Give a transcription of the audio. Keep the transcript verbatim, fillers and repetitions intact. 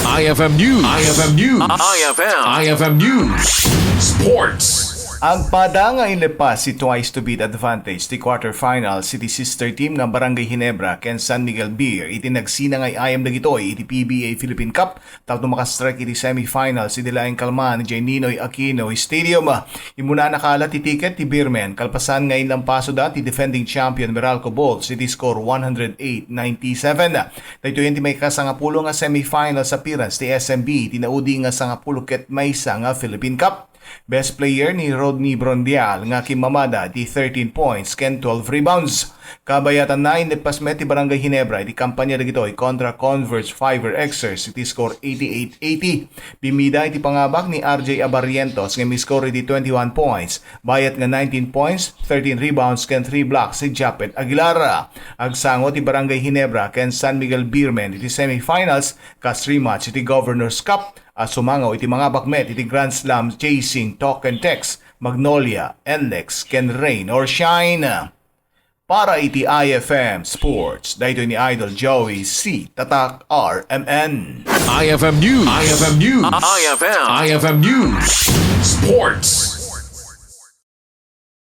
I F M News. I F M News. I F M. I F M News. Sports. Agpada nga inlepas ti Twice to Beat Advantage ti quarterfinals iti sister team nga Barangay Ginebra ken San Miguel Beer iti nagsinangay-ayam dagitoy iti P B A Philippine Cup tapno makastrike iti semifinals iti laeng kalman idiay Ninoy Aquino Stadium. Immuna a nakaalat ti ticket ti Beermen kalpasan nga inlampasoda ti defending champion Meralco Bulls iti score one hundred eight ninety-seven. Daytoyen ti maikasangapulo nga semifinals appearance ti S M B iti naudi nga sangapulo ket maysa nga Philippine Cup. Best player ni Rodney Brondial nga kimmamada ti thirteen points ken twelve rebounds. Kabayatanna, inlepas met ti Barangay Ginebra iti kampanya dagitoy kontra Converge Fiber Xers iti score eighty-eight eighty. Bimmida iti pangabak ni R J Abarrientos nga miskor iti twenty-one points, bayat nga nineteen points, thirteen rebounds ken three blocks ni Japet Aguilar. Agsango ti Barangay Ginebra ken San Miguel Beermen iti semifinals kas rematch iti Governor's Cup a sumangaw iti mangabak met iti Grand Slam Chasing Talk and Text, Magnolia, N L E X, ken Rain or Shine. Para iti I F M Sports, daytoy ni Idol Joey C. Tatak R M N. I F M News. I F M News. I F M. I F M News. Sports.